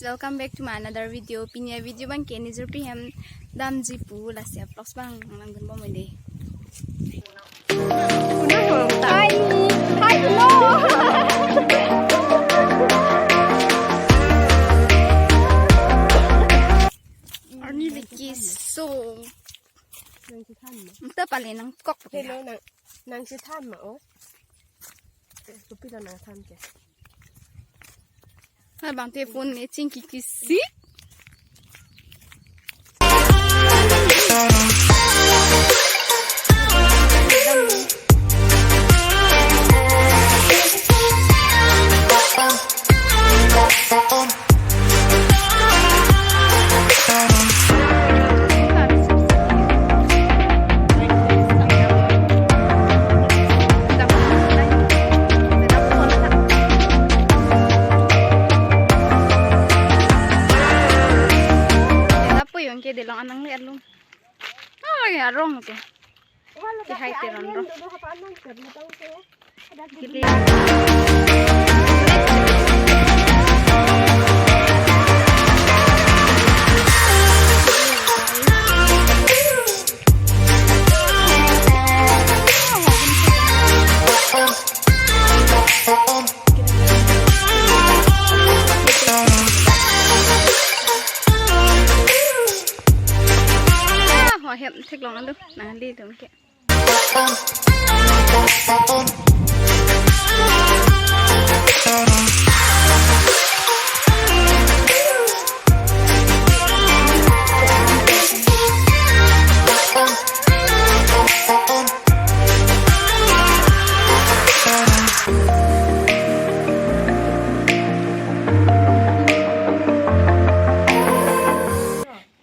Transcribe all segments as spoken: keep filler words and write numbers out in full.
Welcome back to my another video. Pini a-video abang ke nejirpi hem damji pu, lasi a-vlogs abang nangdun bom dei. Hi, hi, hello. Arni liki so. Nang si than ma? Nta pale nangkok. Hello, nang, nang si than ma, oh. Eh, kopi lo nang than ke? Hai bang te phone me chingki kisi. Lapu yong ke delong anang le alung. Oh, ya rong ke. Ke hai te ron rong. Ah, ho hem theklong alo, nangli dong ke.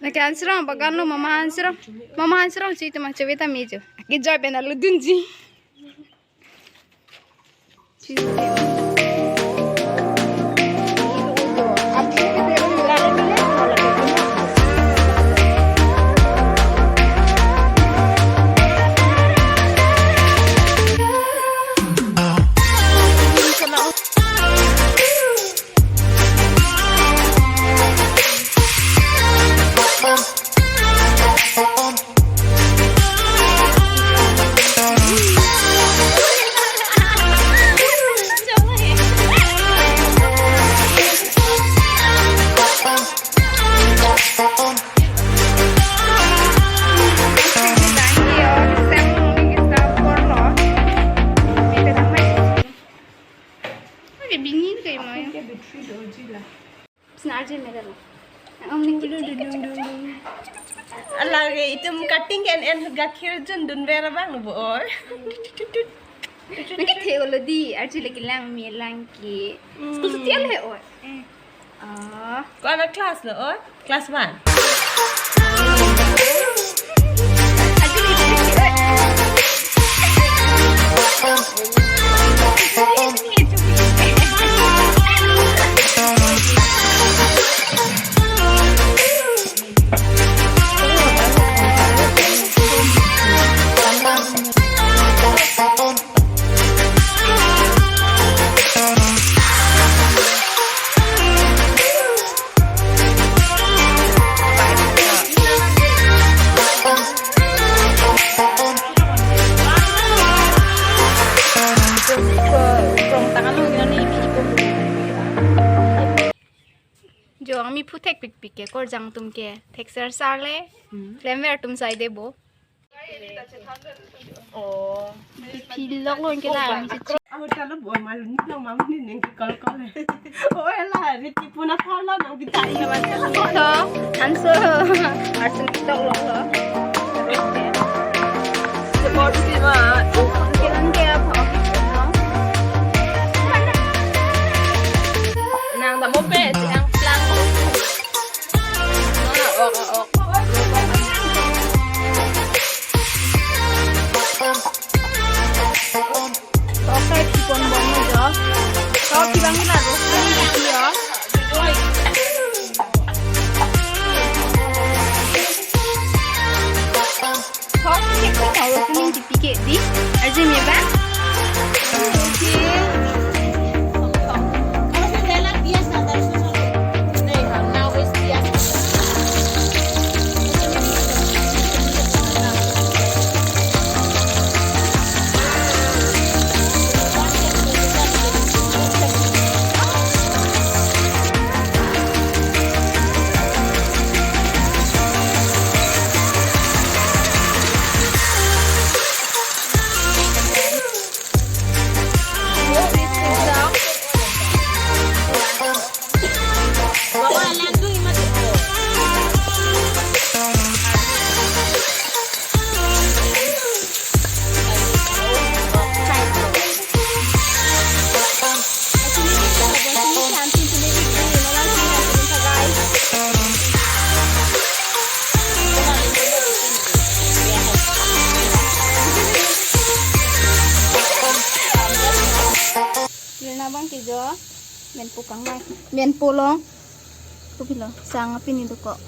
Nake ansirong bagan lo, mama ansirong. Mama ansirong si teman cewek ta mejo. Ke joy pen alo dunji. Oke, bini kayak mau ya. Sini aja merah lo. Ang ning dulu dulu dulu. Ala ke itum cutting and and gakhir jun dun vera bang lo bo or. Nake theo lo di, arju lagi lang mi lang ki. School setiap he or. Ah. Ko anak class lo or? Class one. Jo, ami phu thek pikpik ke, korjang atum ke thekser sar le, klemver atum sai de bo. Oh. Pi lok lo ke la. Ako talo bo malu ni lo mam ni neng kol kol. Oh, ela, riti puna pala nang kita ini. To, anso, arsen tok lo lo. Support si ma. Kiran ke apa? Nang tamo pe, si ang plang. Ah, ok, ok. Okay, tipon bom jo. So, kibang na ro, kibang na ro. Thok kek ko tau ko min tipi ke di. Arju me ba? Okay. Ako sa dela dia sa dala sa sa. Nei, Bang ke jo, menpo kangnai, menpo long. Kopilo, sang apini dokok.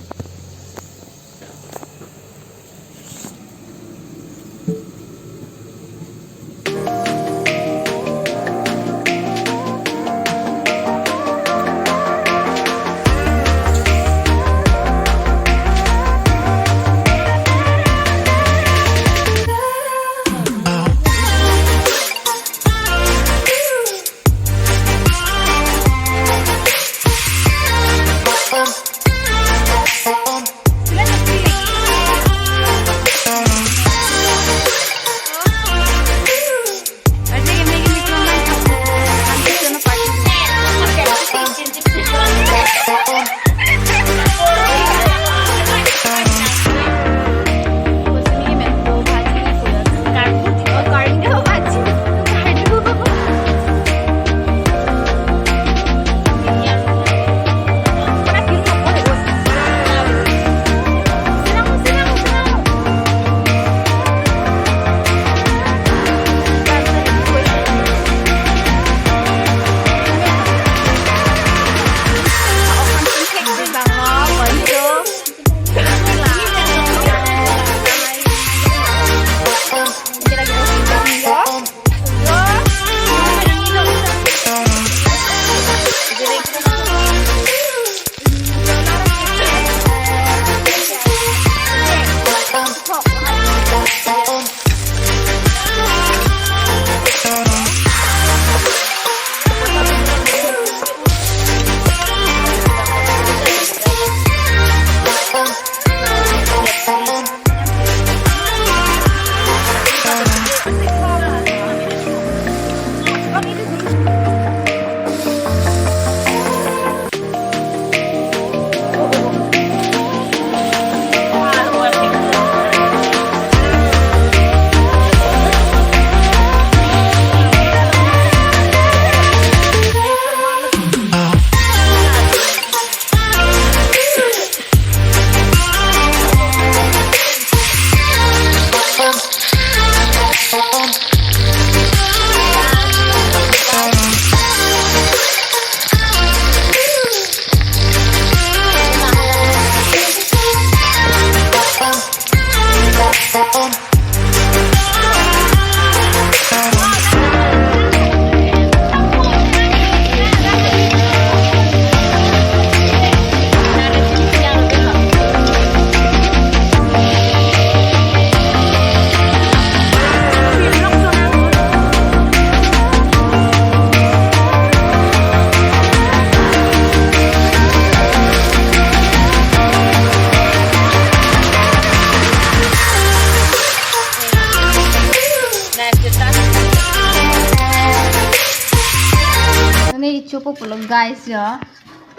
Nani chopo pulo guys ya.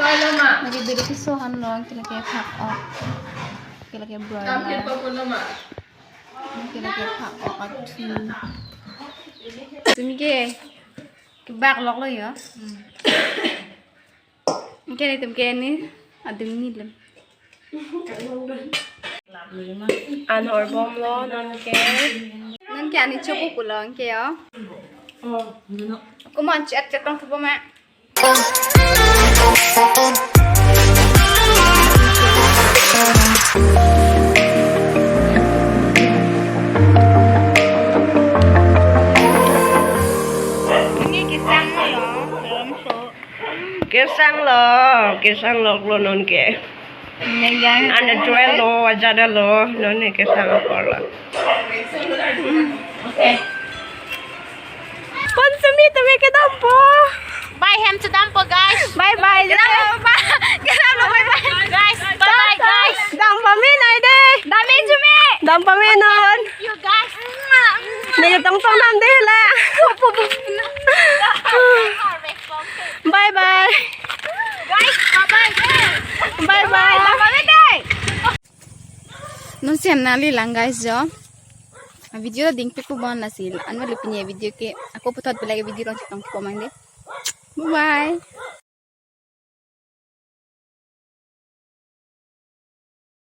Nani beri keso han long kila ke phak ok. Kila ke broiler. Kila ke phak ok athu. Tumi ke kebak lok lo ya. Anke nelitum ke ni adim ni lem. An horbomlo nonke. Nonke ani chopo pulo anke ya. Komat chet chet tong thupo ma. Ini kisang lo, dalam so. Kesang lo, kesang lo klo nonke. Ane jual lo, aja da lo, nonke kesang apor lo. Ponsumi tumi kedampo. Bye hem kedampo guys. Bye bye. Kedampo. Kedampo bye bye. Guys, bye bye guys. Dampo mi nai de. Dame jume. Dampo mi non. You guys. Ni tong tong nam de la. Bye bye. Guys, bye bye. Bye bye. Bye bye. Non siam nali lang guys jo. A video ding piku bon la sil. Anu lipin ye video ke. Ako puthot belai video kong chetong komang de. Bye bye.